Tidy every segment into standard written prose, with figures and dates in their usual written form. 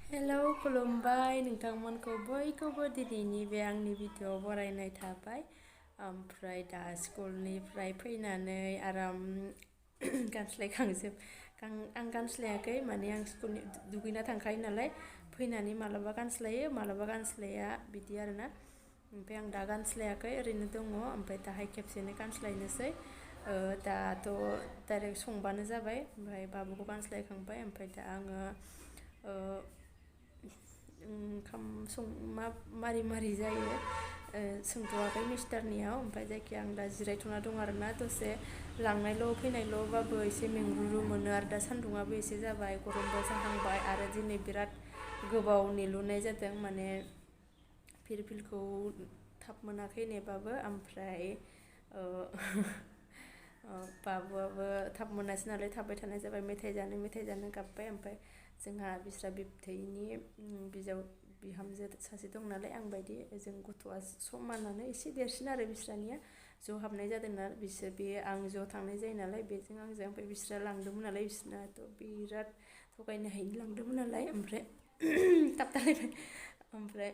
Hello खुलुमबाय नोंथांमोनखौ बयखौबो दिनैनि बे आंनि भिडिअ बरायनाय थाबाय। ओमफ्राय दा स्कुलनिफ्राय फैनानै आराम आं गानस्लायाखै माने आं स्कुलनि दुगैना थांखायो नालाय फैनानै मालाबा गानस्लायो मालाबा गानस्लाया बिदि आरोना। ओमफ्राय आं दा गानस्लायाखै ओरैनो दङ। ओमफ्राय दाहाय खेबसेनो गानस्लायनोसै। दाथ' डाइरेक्ट संबानो जाबाय। ओमफ्राय बाबुखौ गानस्लायखांबाय ओमफ्राय दा आङो ओंखाम मारै जायो सोंथ'वाखै मिस्टारनियाव। ओमफ्राय जायखिया आं दा जिरायथ'ना दं आरोना दसे लांनायल' फैनायल'बाबो एसे मेंरुरु मोनो आरो दा सान्दुंआबो एसे जाबाय गरमबो जाहांबाय आरो दिनै बिराद गोबाव नेलुनाय जादों माने फिरफिलखौ थाब मोनाखै नेबाबो। ओमफ्राय बाबुआबो थाब मोनासै नालाय थाबाय थानाय जाबाय मेथाइ जानो गाबबाय। ओमफ्राय जोंहा बिस्रा बिबथैनि बिहामजो सासे दं नालाय आं बायदि जों गथ'आ समानानो एसे देरसिन आरो बिस्रानिया ज' हाबनाय जादोंना बिसोर बे आं ज' थांनाय जायो नालाय बेजों आंजों। ओमफ्राय बिस्रा लांदोंमोन नालाय बिसोरनाथ' बिराद थगायनो हायैनो लांदोंमोन नालाय। ओमफ्राय थाबथालायबाय ओमफ्राय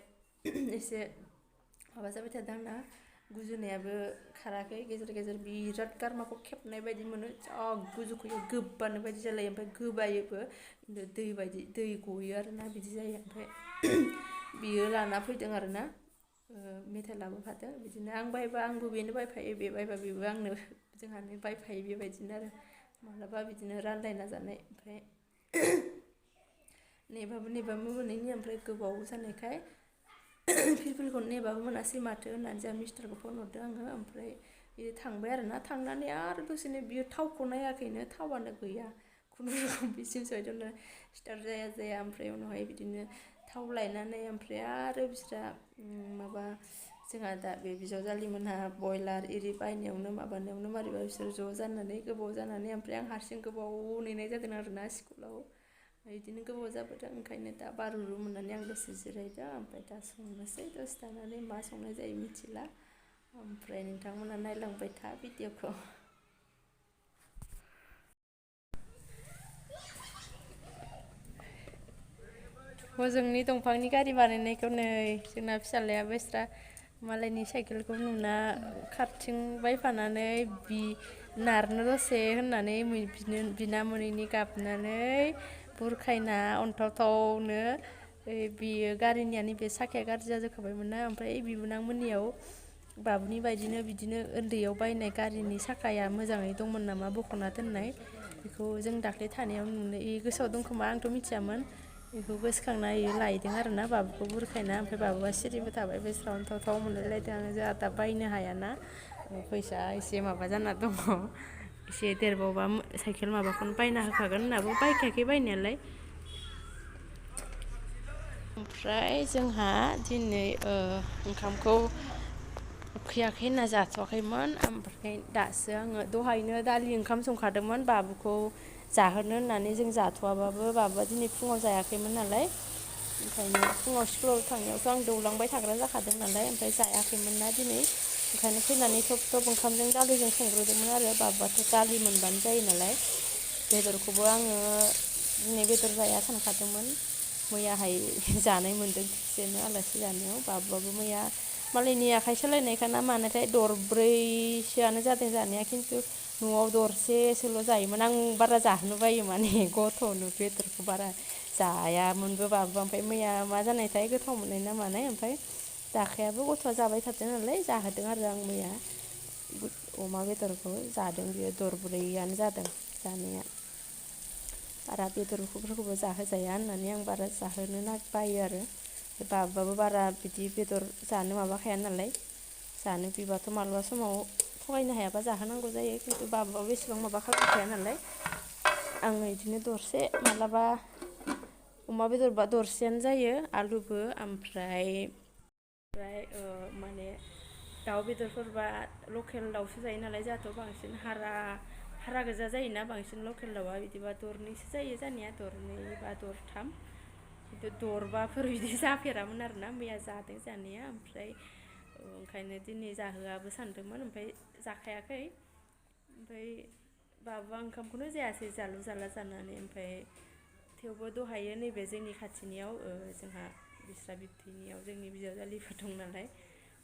एसे माबा जाबाय थादों आंना गुजुनायाबो खाराखै गेजेर गेजेर बिराद गारमाखौ खेबनाय बायदि मोनो जा गुजुख'यो गोबानो बायदि जालायो। ओमफ्राय गोबायोबो दै गयो आरोना बिदि जायो। ओमफ्राय बियो लाना फैदों आरोना मेथाइ लाबोफादों बिदिनो आं बायबा आंबो बेनो बायफायो बे बायबा बेबो आंनो जोंहानो बायफायो बेबायदिनो आरो मालाबा बिदिनो रानलायना जानाय। ओमफ्राय नेबाबो मोनैनि ओमफ्राय गोबाव जानायखाय फिरफिलखौनो नेबाबो मोनासै माथो होननानै जोंहा मिस्टारखौ फन हरदों आङो। ओमफ्राय बे थांबाय आरोना थांनानै आरो दसेनो बियो थावखौ नायाखैनो थावआनो गैया खुनुरुखुम बिसिम सहैदोंनो स्टार्ट जाया ओमफ्राय उनावहाय बिदिनो थाव लायनानै ओमफ्राय आरो बिस्रा माबा जोंहा दा बे बिजावजालि मोनहा बयलार एरि बायनायावनो माबानायावनो मारैबा बिसोर ज' जानानै गोबाव जानानै ओमफ्राय आं हारसिं गोबाव नेनाय जादों आरोना स्कुलाव बिदिनो गोबाव जाबोदों। ओंखायनो दा बारुरु मोननानै आं दसे जिरायदों। ओमफ्राय दा संनोसै दसे थानानै मा संनाय जायो मिथिला। ओमफ्राय नोंथांमोना नायलांबाय था भिडिअखौ। हजोंनि दंफांनि गारि बानायनायखौ नै जोंना फिसाज्लाया बेस्रा मालायनि साइकेलखौ नुना खारथिं बायफानानै नारनो दसे होननानै बिना मोनैनि गाबनानै बुरखायना अन्थावथावनो बियो गारिनिया नैबे साखाया गाज्रि जाजोबखाबायमोन ना। ओमफ्राय बिबोनांमोननियाव बाबुनि बायदिनो बिदिनो उन्दैयाव बायनाय गारिनि साखाया मोजाङै दंमोन नामा बख'ना दोननाय बेखौ जों दाख्लै थानायाव नुनाय गोसोआव दंखोमा आंथ' मिथियामोन। बेखौ गोसोखांना लायदों आरोना बाबुखौ बुरखायना। ओमफ्राय बाबुआ सिरिबो थाबाय बेस्रा अन्थावथाव मोनलायलायदों आङो जोंहा दा बायनो हायाना फैसा एसे माबा जाना दङ। एसे देरबावबा साइकेल माबाखौनो बायना होखागोन होननाबो बायखायाखै बायनायालाय। ओमफ्राय जोंहा दिनै ओंखामखौ उखैयाखै होनना जाथ'वाखैमोन। ओमफ्राय दासो आङो दहायनो दालि ओंखाम संखादोंमोन बाबुखौ जाहोनो होननानै जों जाथ'वाबाबो बाबुआ दिनै फुङाव जायाखैमोन नालाय ओंखायनो फुङाव स्कुलाव थांनायावथ' आं दौलांबाय थाग्रा जाखादों नालाय ओमफ्राय जायाखैमोन ना दिनै ओंखायनो फैनानै थब ओंखामजों दालिजों संग्रोदोंमोन आरो बाबुआथ' दालि मोनबानो जायो नालाय। बेदरखौबो आङो दिनै बेदर जाया सानखादोंमोन। मैयाहाय जानाय मोन्दों थिगसेनो आलासि जानायाव बाबुआबो मैया मालायनि आखाइ सोलायनायखा ना मानायथाय दरब्रैसोआनो जादों जानाया खिन्थु न'आव दरसेसोल' जायोमोन। आं बारा जाहोनो बायो माने गथ'नो बेदरखौ बारा जायामोनबो बाबुआ। ओमफ्राय मैया मा जानायथाय गोथाव मोननाय ना मानाय ओमफ्राय जाखायाबो गथ'आ जाबाय थादों नालाय जाहोदों आरो आं मैया अमा बेदरखौ जादों बियो दरब्रैयानो जादों जानाया। बारा बेदरफोरखौबो जाहोजाया होननानै आं बारा जाहोनो बायो आरो बाबुआबो बारा बिदि बेदर जानो माबाखाया नालाय जानो बिबाथ' मालाबा समाव थगायनो हायाबा जाहोनांगौ जायो। खिन्थु बाबुआबो एसेबां माबा खालामखाया नालाय आङो बिदिनो दरसे मालाबा अमा बेदरबा दरसेयानो जायो आलुबो ओमफ्राय माने दाउ बेदरफोरबा लकेल दाउसो जायो नालाय जोंहाथ' बांसिन हारा गोजा जायोना बांसिन लकेल दाउआ बिदिबा दरनैसो जायो जानाया दरनै बा दरथाम खिन्थु दरबाफोर बिदि जाफेरामोन आरोना मैया जादों जानाया। ओमफ्राय ओंखायनो दिनै जाहोआबो सानदोंमोन ओमफ्राय जाखायाखै। ओमफ्राय बाबुआ ओंखामखौनो जायासै जालु जाला जानानै ओमफ्राय थेवबो दहायो नैबे जोंनि खाथिनियाव जोंहा बिस्रा बिबथैनियाव जोंनि बिजावजालिफोर दं नालाय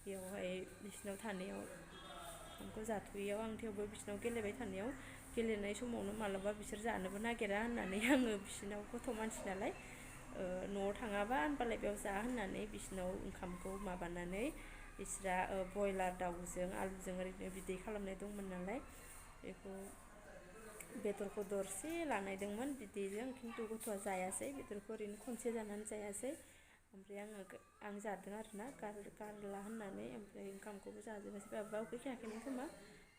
बेयावहाय बिसिनाव थानायाव ओंखामखौ जाथ'यैयाव आं थेवबो बिसिनाव गेलेबाय थानायाव गेलेनाय समावनो मालाबा बिसोर जानोबो नागिरा होननानै आङो बिसिनाव गथ' मानसि नालाय न'आव थाङाबा होनबालाय बेयाव जा होननानै बिसिनाव ओंखामखौ माबानानै बिस्रा बयलार दाउजों आलुजों ओरैनो बिदै खालामनाय दंमोन नालाय बेखौ बेदरखौ दरसे लानायदोंमोन बिदैजों खिन्थु गथ'आ जायासै बेदरखौ ओरैनो खनसे जानानै जायासै ओमफ्राय आं जादों आरोना गारला होननानै ओमफ्राय ओंखामखौबो जाजोबासै बाबा उखैखायाखैमोन खोमा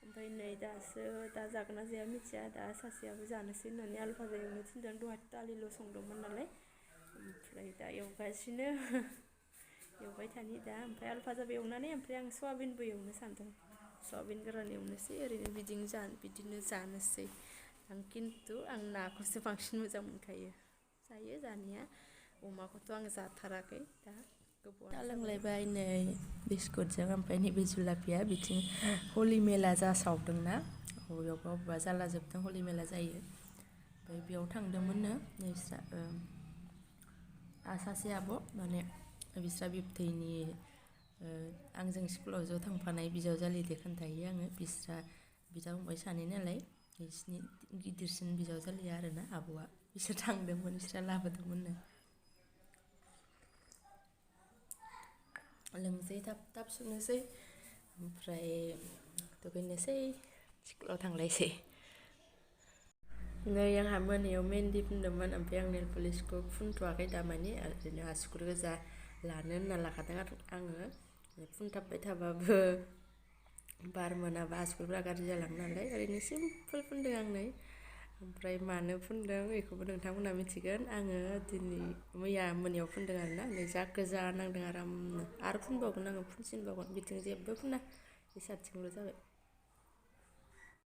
ओमफ्राय नै दासो दा जागोन ना जाया मिथिया दा सासेयाबो जानोसै होननानै आलु भाजा एवनो थिनदों दहाय दालिल' संदोंमोन नालाय ओमफ्राय दा एवगासिनो एवबाय थानि दा ओमफ्राय आलु भाजाबो एवनानै ओमफ्राय आं सयाबिनबो एवनो सानदों सयाबिन गोरान एवनोसै ओरैनो बिदिनो जानोसै खिन्थु आं नाखौसो बांसिन मोजां मोनखायो जायो जानाया अमाखौथ' आं जाथाराखै दा गोबावानो लोंलायबाय नै बिस्कुटजों ओमफ्राय नैबे जुलापिया बिथिं हलि मेला जासावदोंना बबेयावबा जाला जोबदों हलि मेला जायो ओमफ्राय बेयाव थांदोंमोननो नैस्रा सासे आब' माने बिस्रा बिबथैनि आंजों स्कुलाव ज' थांफानाय बिजावजालिजों खोन्थायो आङो बिस्रा बिदा फंबाय सानै नालाय बिसिनि गिदिरसिन बिजावजालिया आरोना आब'आ बिसोर थांदोंमोन बिस्रा लाबोदोंमोननो लोंसै थाब सुनोसै ओमफ्राय दुगैनोसै स्कुलाव थांलायसै नै आंहा मोनायाव मेहेन्दी फुनदोंमोन ओमफ्राय आं नेल पलिसखौ फुनथ'वाखै दामानि ओरैनो आसुगुर गोजा लानो होनना लाखादों आरो आङो फुनथाबबाय थाबाबो बार मोनाबा आसुगुरफ्रा गाज्रि जालाङो नालाय ओरैनो सिम्पोल फुनदों आं नै ओमफ्राय मानो फुनदों बेखौबो नोंथांमोनहा मिथिगोन आङो मैया मोनायाव फुनदों आरोना नै जा गोजा नांदों आरामनो आरो फुनबावगोन आङो फुनसिनबावगोन बिथिं जेबो फुना बे साथिंल' जाबाय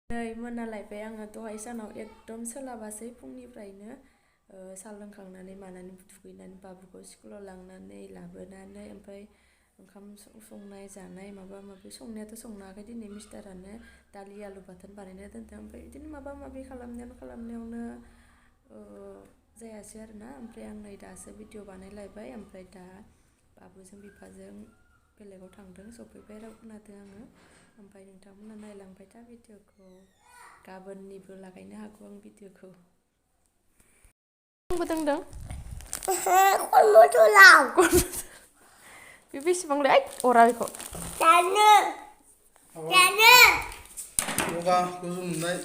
नै मोनालायबाय आङो दहाय सानाव एकदम सोलाबासै फुंनिफ्रायनो साहा लोंखांनानै मानानै दुगैनानै बाबुखौ स्कुलाव लांनानै लाबोनानै ओमफ्राय ओंखाम संनाय जानाय माबा माबि संनायाथ' संनायाखै दिनै मिस्टारानो दालि आलु बाथोन बानायना दोनदों ओमफ्राय बिदिनो माबा माबि खालामनायावनो जायासै आरोना ओमफ्राय आं नै दासो भिडिअ बानायलायबाय ओमफ्राय दा बाबुजों बिफाजों बेलेगाव थांदों सफैबाय राव खोनादों आङो ओमफ्राय नोंथांमोना नायलांबाय था भिडिअखौ गाबोननिबो लागायनो हागौ आं भिडिअखौ बुंदों बे बेसेबांलाय अरा बेखौ जानो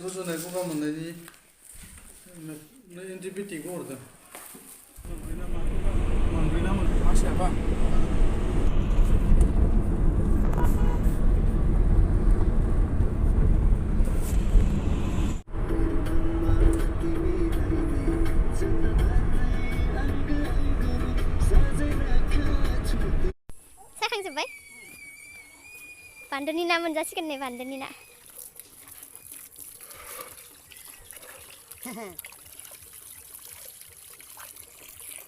गुजुनाय गगा मोननायनि एन्टिबायटिकबो हरदों मोनब्रै मासेयाबा साखांजोब्बाय बान्दोनि ना मोनजासिगोन नै बान्दोनि ना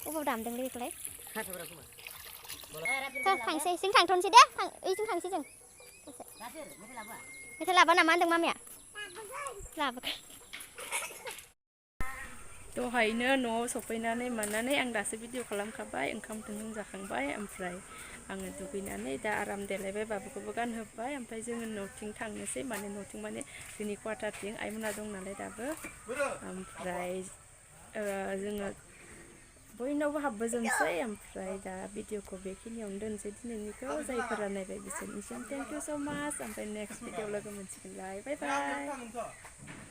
अबाव दामदोंलै बेखौलाय थांसै जों थांथ'नोसै दे ओइथिं थांसै जों मेथाइ लाबा नामा होनदों मामिया लाबोगोन दहायनो न'आव सफैनानै मानानै आं दासो भिडिअ खालामखाबाय ओंखाम जाखांबाय ओमफ्राय आङो दुगैनानै दा आराम देलायबाय बाबुखौबो गानहोबाय ओमफ्राय जोङो न'थिं थांनोसै माने जोंनि क्वाटारथिं आइमोना दं नालाय दाबो ओमफ्राय जोङो बयनावबो हाबबोजोबनोसै ओमफ्राय दा भिडिअखौ बेखिनियावनो दोनसै दिनैनिखौ जायफोरा नायबाय बिसोरनिसिम थेंक इउ स' माच ओमफ्राय नेक्स्ट भिडिअ लोगो मोनसिगोनलाय बाय बाय